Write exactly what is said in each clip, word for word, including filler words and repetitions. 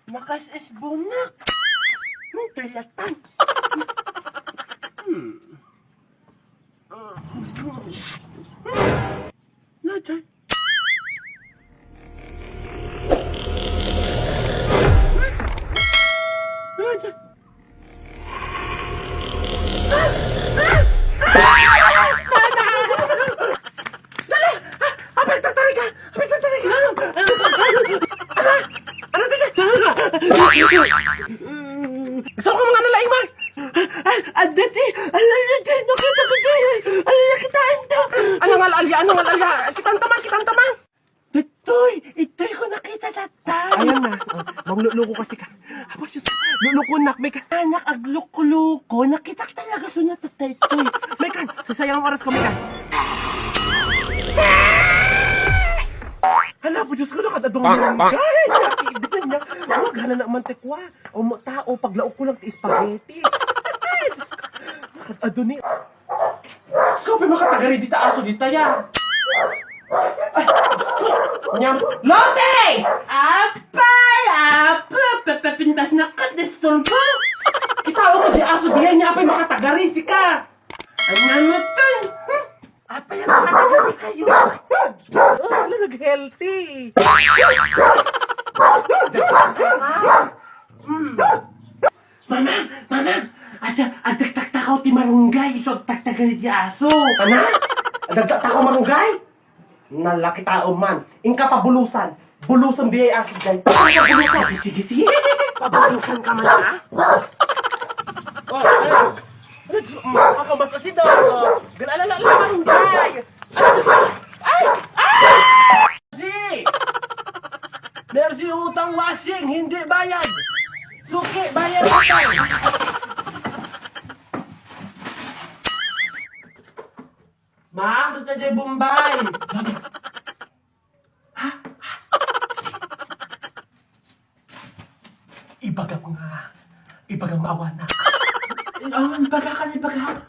Makas-isbunak. Hmm, talatan. Hmm. Ah. Natan. Natan. Dali! Ah, apay, tatari ka! Apay, tatari ka! Ah! Ano, tika? Saan ka mga nalaing, Mar? Ay, adda ti! Ay, ay, ay, ay, nakita ko ti! Ay, nakitaan ta! Ano nga alya? Ano nga alya? Kitaan ta man! Kitaan ta man! Ditoy! Itoy ko nakita, tatay! Ayan na. Oh, mangluluko kasi ka. Apo, sus, luluko nak, may ka- Anak, aglukluko. Nakitak talaga so na, tatay, toy. May ka, sasayang oras ko, may ka. Hala po, Diyos ko, nakadadong barangay. Nakiidan niya. Huwag, hala na man, tekwa. O, mo-, tao, paglaok ko lang ti spaghetti. Ay, Diyos ko. Nakadado ni. Diyos ko, apay makatagari dita aso dita, ya. Ay, Diyos ko. Nyam. Lote! Apay, apo, papapintas na ka, disturbo. Kita mo di aso diyan niya, apay makatagari, sika. Ano mo to? Apay, ang makatagari kayo. Oh, wala nag-healthy. Mm. Mamang! Mamang! Adda, adda taktakaw ti marunggay, isu agtaktakay ti aso. Ana? Adda taktakaw marunggay? Nalaki tao man. Inka pabulusan. Bulusan di ay aso diay. Pabulusan. Sige, sige, sige. Pabulusan ka man, ha? Oh, ay. Ano, Diyos, mm, ako mas asid, oh. Ganala, la, la, marunggay. Ano, Diyos, ay! Ay! Mercy! Mercy, utang washing, hindi bayad! Suki, bayad utang! Ma'am, dito tayo Bombay! Ibagam nga, ibagam maawana. Awan, ibaga ka, ibaga.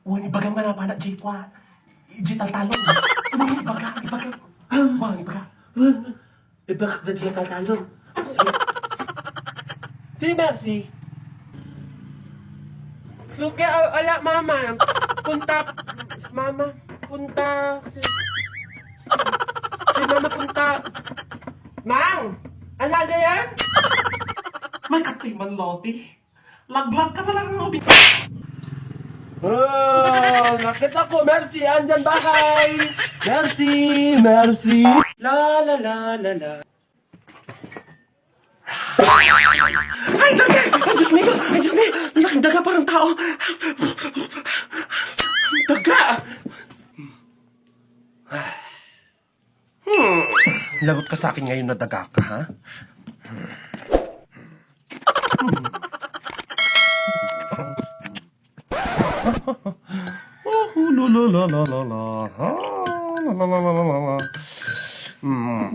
Wan, ibagam nga napana, Jay, kwa. Jay, taltalon. Wan, ibaga, ibaga. Wan, ibaga. Wan, ibaga, Jay, taltalon. Si Mercy. Suki, a-, ala, mama. Punta, mama. Punta, si, si mama, punta. Mang! Ano na yan? May katiman, Loti. Laglag ka talaga ng ubi. Oh, nakita ko, Mercy, andyan ba kay? Mercy, Mercy. La, la, la, la, la. Ay, daga! Ay, Diyos mio! Ay, Diyos mio! Ang laking daga, parang tao. Daga! Hmm. Lagot ka sa akin ngayon na daga ka, ha? Hmm. Oh, la, la, la, la, la, la. Ah, la, la, la, la, la, la. Hmm.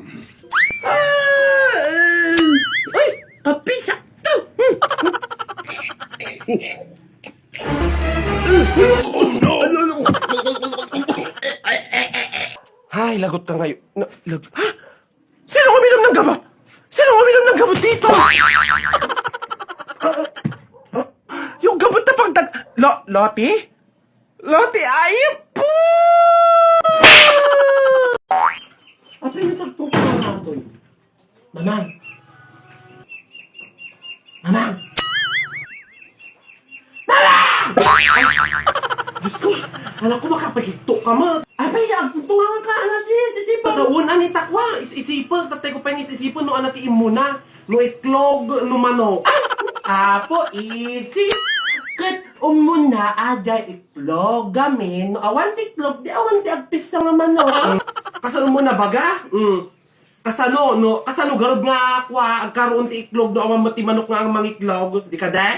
Ah, eh. Ay, kape, sakto. Hmm. Ay, lagot ka ngayon. Na, lag-, ha? Sino uminom ng gamot? Sino uminom ng gamot dito? Yung gamot na pang tag-, lo-, Loti? Loti, ayup po! Ate, yung tagtong ko na ito eh. Mamang! Mamang! Mamang! Ay! Diyos ko! Anak ko, makapagigto ka mo! Apay, agtuntungan ka, anak, di, sisipa! Pagawon, anita kwa! Is-isipa! Tatay ko pa yung is-isipa, no, anak, ti imuna! No itlog, no manok! Apo, isi! Ket umuna, ada itlog, gamin, no, awan ti itlog, di awan ti agpissa nga manok. Ah? Kasano mo nabaga? Mm. Kasano, no? Kasano garud nga kua, agkaroon ti iklog no awan met ti manok nga mangiklog? Di ka de?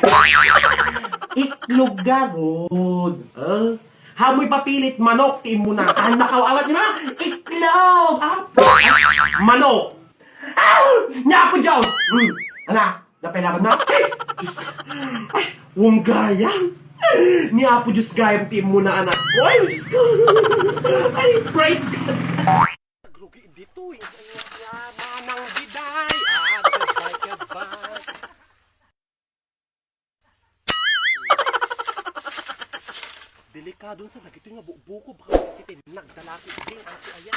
Iklog garud. Ah, hamoy papilit manok ti immuna. Ang nakawawat ni mga iklog. Ah, manok. Ah! Ni Apo Diyos! Hmm. Ala, napailaban na? Ay, Diyos ko. Ay, wang gayam. Ni Apo Diyos gayam ti immuna, anak. Ay, Diyos ko. Ay, praise God. Rugi ditoy. Manang biday, ah, goodbye, goodbye. Delikadon sa dagitoy nga bukbuko, baka masisitin nagdalaki din ang aya.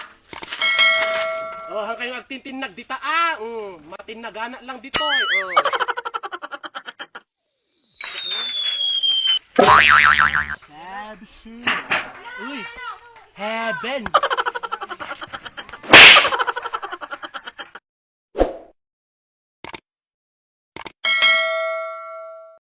Oh, han kayo agtintinnag dita, ah. Mm, matinnagana lang ditoy. Oh. Sabsu. Uy, heaven.